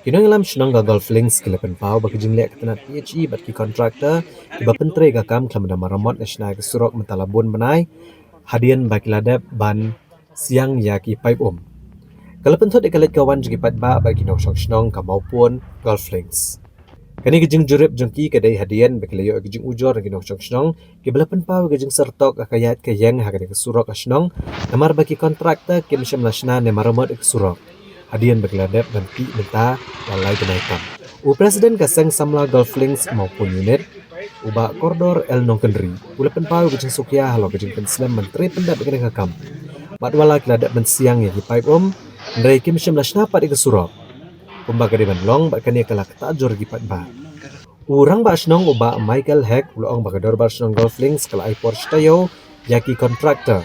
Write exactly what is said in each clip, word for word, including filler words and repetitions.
Ki nongïalam shnong ka Golf Links ki la pynpaw ba ki jingleh ka tnat P H E bad ki contractor kiba pyntrei ka kam khlem da maramot na shna ka surok mynta la bun bnai hadien ba ki la dep ban siang ïa ki paip um. Ka la pynthut ïa ka leit ka wan jong ki paidbah bad ki nongshong shnong ka Mawpun Golf Links. Kane ka jingjurip jong ki ka dei hadien ba ki la ïoh ki jingujor na ki nongshong shnong kiba la pynpaw ïa ka jingsyrtok ka ïaid ka ïeng ha kane ka surok ka shnong, namar ba ki contractor kim shym la shna ne maramot ïa ka surok hadien ba ki la dep ban tih mynta la lai bnai tam. U President ka Seng Samla Golf Links Mawpun Unit, u Bah Kordor L Nongkynrih, u la pynpaw ïa ka jingsngewkhia halor ka jingpynslem ban trei pyndep ïa kane ka kam. Bad wat la ki la dep ban siang ïa ki paip um, hynrei kim shym la shna pat ïa ka surok kumba ka dei ban long bad kane ka la ktah jur ïa ki paidbah. U Rangbah Shnong u Bah Michael Heck u la ong ba ka Dorbar Shnong Golf Links ka la ai por shi taïew ïa ki contractor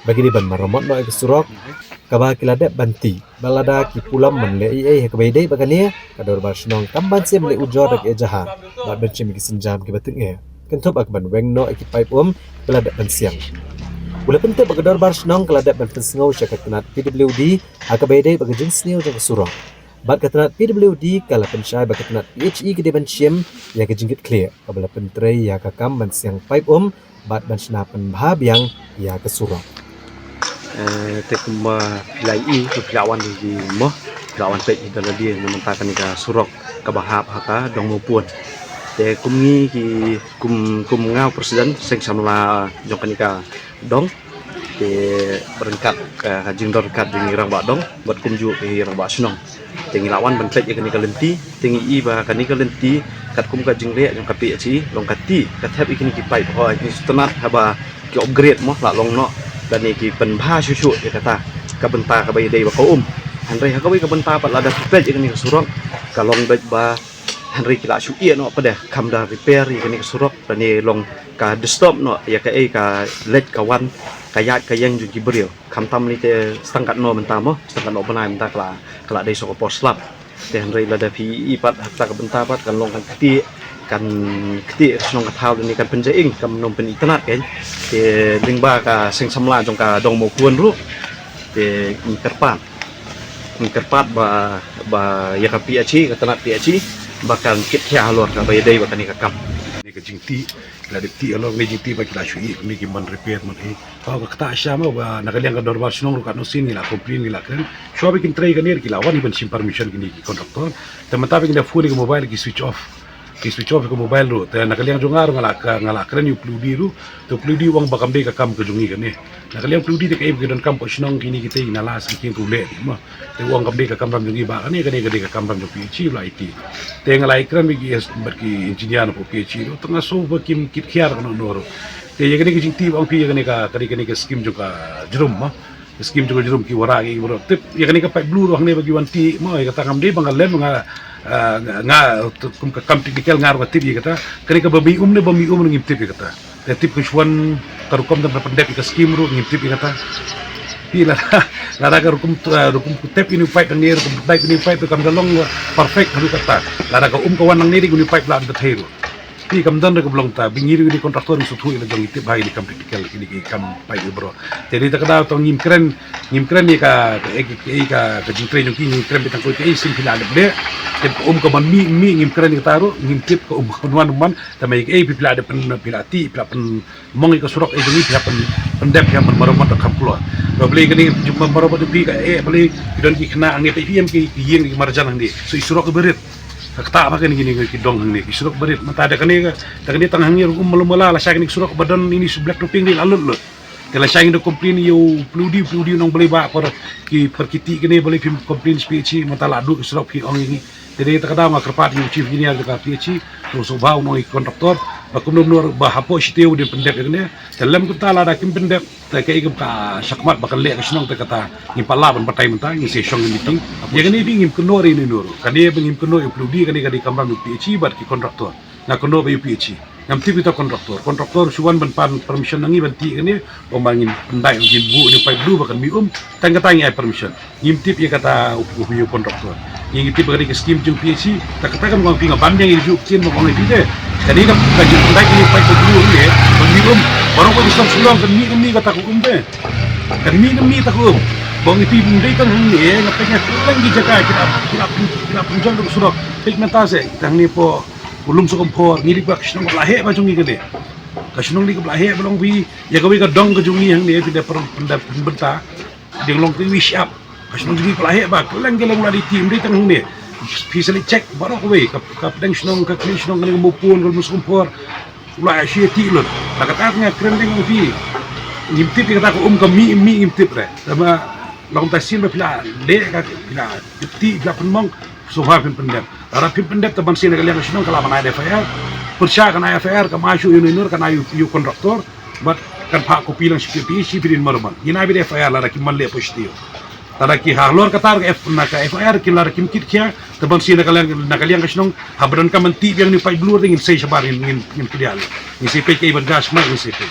ba ki dei ban maramot noh ïa ka surok kaba ki la dep ban tih, bad lada ki pulom ban leh ei ei ha kaba ïadei bad kane, ka Dorbar Shnong kam ban shem leh ujor da ka ejahar bad ban shim ïa ki sienjam kiba tyngeh, kynthup ïa ka ban weng noh ïa ki paip um ba la dep ban siang. U la pyntip ba ka Dorbar Shnong ka la dep ban pynsngew sha ka tnat P W D ha kaba ïadei bad ka jingsniew jong ka surok. Bad ka tnat P W D ka la pynshai ba ka tnat P H E ka dei ban shim ïa ka jingkitkhlieh kaba la pyntrei ïa ka kam ban siang paip um bad ban shna pynbha biang ïa ka surok. Eh, te kumba phi la ïohi, phi la wan ïa ki mo, phi la wan peit ïa ki da lade na mynta kane ka surok kaba hap ha ka dong Mawpun. Te kum ngi ki, kum, kum nga u president Seng Samla jong kane ka dong, te ryngkat ka, ka jingdon ryngkat jong ngi rangbah dong bad kumjuh ki rangbah shnong. Te ngi la wan ban peit ïa kane ka lynti, te ngi i ba kane ka lynti katkum ka jingleh jong ka P H E long ka tih, ka thep ïa kine ki paip, hooid, ki sngewtynnat haba ki upgrade mo, la long noh lane ki pynbha shuh shuh ïa kata ka bynta kaba ïadei bad ka um. Hynrei ha kawei ka bynta pat lada phi peit ïa kane ka surok ka long beit ba, hynrei ki la shu ïeh noh pat de, kham da repair ïa kane ka surok lane long ka disturb noh ïa kaei ka leit ka wan, ka ïaid ka ïeng jong ki briew. Khamtam lei te stang katno mynta mo, stang katno bnai mynta ka la, ka la dei sa ka por slap. Te hynrei lada phi i pat ha kata ka bynta pat kan long kan ktieh, kan ktieh ka shnong ka thaw lane kan pynjaing, kan ym pynitynnat kein. Te lyngba ka Seng Samla jong ka dong Mawpun ruh, te ngi kyrpad, ngi kyrpad ba, ba ïa ka P H E, ka tnat P H E ba kan kitkhia halor kaba ïadei bad kane ka kam. Kane ka jingtih, ki la dep tih halor, kane jingtih ba ki la shu ïeh, kane ki man repair man ei. Ka, ka ktah sha mo ba na ka liang ka Dorbar Shnong ruh katno sien ngi la complain, ngi la kren. Shuwa ba kin trei kane ki la wan ban shim permission kine ki contractor. Te mynta ba kin da phone ïa ka mobile ki switch off. Ki switch off ïa ka mobile ruh. Te na ka liang jong nga ruh nga la ka, nga la kren ïa u P W D ruh. Te u P W D u ong ba kam dei ka kam ka jong ngi kane. Na ka liang u P W D te kaei ba ki donkam pdeng shnong kine kita, ïa na la sngewthuh ïa u leh mo. Te u ong kam dei ka kamram jong ngi, ba kane, kane ka dei ka kamram jong P H E, u la aiti. Te nga la ïakren bad ki, bad ki engineer na P H E ruh, te nga sngew ba kim kit khiar kano kano ruh. Te ïa kane ka jingtih ba ong phi ïa kane ka, kane, kane ka skim jong ka Jrum mo. Ka skim jong ka Jrum ki Wara ki baroh. Tip ïa kane ka paip blue ruh hangne ba ki wan tih mo, ïa kata ngam dei ba nga lem, nga, ah, nga, nga, kum ka kam technical nga ruh nga tip ïa kata. Kane ka ba mih um ne ba mih um ne ngim tip ïa kata. Te tip ka shuwa ka rukom da pyndep ïa ka skim ruh ngim tip ïa kata. Phi lada, lada ka rukom, eh, rukom tep ïa une u paip hangne, rukom pyndep ïa une u paip te kam da long perfect haduh katta. Lada ka um ka wan hangne dei une u paip la da thei ruh. Phi, kam don re ka ba long ta, ba ngi ruh ki contractor ngi sngewthuh ïa la jong, ngi tip bha ïa ki kam technical, ïa ki kam paip ïa baroh. Te dei ta ka daw tang ngim kren, ngim kren ïa ka, ka, ka, ka, ka jingtrei jong ki, ngim kren beit tang ko ïa ka, eh, sien phi la dep leh. Te ka um ka ban mih, mih ngim kren ïa kata ruh, ngim tip ka um ka ban wan, ban wan. Te ma ïa kaei phi la dep pyn, phi la tih, phi la pynmong ïa ka surok, eh, jong ngi phi la pyn, pyndep, phi la pynmaramot da kham kloi. Ba balei kane jingmaramot jong phi ka, eh, balei ki don ki khynnah hangne, phi em ki, ki ïing ki marjan hangne. So i surok i barit. Ka ktah ba kane kine ki dong hangne, ki surok barit. Mynta da kane ka, da kane tang hangne ruh um malu mala, lashai kane ki surok ba don ine i black topping dei la lut lut. Te lashai ngi da complain ïa u P W D, u P W D u ong balei ba por ki, por ki tih kane balei phim complain sha P H E, mynta la duh ki surok phi ong ïa ngi. Te dei ta ka daw nga kyrpad ïa u chief engineer jong ka P H E, to sngewbha un ong ïa ki contractor ba kumno kumno ba hapoh shi taïew dei pyndep ïa kane. Te lym kumta lada kim pyndep, te kaei kaba shakhmat ba kan leh ka shnong, te kata ngim pat lah ban batai mynta, ngin sa shong meeting. Ïa kane dei ngim kynnoh ïa ine ino ruh. Kane ba ngim kynnoh ïa u P W D, kane ka dei kamram u P H E bad ki contractor. Nga kynnoh ba ïa u P H E. Ngam tip ïa uta u contractor. Contractor shu wan ban pan permission na ngi ban tih kane. Ong ba ngin pyndait, ngin buh ïa une u paip blue ba kan mih um. Tang kata ngi ai permission. Ngim tip ïa kata u, u, u contractor. Ngi, ngi tip ba ka dei ka skim jong P H E. Ta kata kan ong phi, nga ban biang ïa u ktien ba ong ïa phi te. Ka dei ka, ka jingpyndait ïa une u paip blue ne, ban mih um. Baroh ka dei shnong Shillong kan mih um ne kata ka um te. Kan mih ne mih ta ka um. Bong iti bung dei tang hangne nga pek nga tang ki jaka ki la ki la ki la pynjot dong surok. Pek mynta se tang ni po ulum sukum por ngi dik bak shnong la he ba jong ngi kane. Ka shnong ni ka la he ba long bi ya ka wi ka dong ka jong ngi hangne bi da per benda benda. Ding long ki wi shap. Ka shnong jong ngi la he ba kelang kelang la di tim dei tang hangne. Phi sali check baroh ka wi ka ka pdeng shnong ka kli shnong kane ka mupun ka ulum sukum por. Ula shi ti lut. La kata nga kren ding pi. Ngim tip kata ko um ka mi mi ngim tip re. Tama long ta sin ba pila de ka pila ti pila pynmong. So ha pin pendep. Ara pin pendep ta ban sin ka liang shnong kala mana de F I R. Persha kana F I R ka ma shu yunur kana yu yu kontraktor. But kan pha kopi lang shi pi shi pi din marman. Ina bi de F I R la ki man le positio. Tara ki halor katar ka F na ka F I R ki lar kim kit kia. Te ban si na ka liang na ka liang ka shnong ha badan ka man ti biang ni pai blur ngin sei shabar ngin ngin ngin pdial. Ngin sei pei kei ban gas ma ngin sei pei.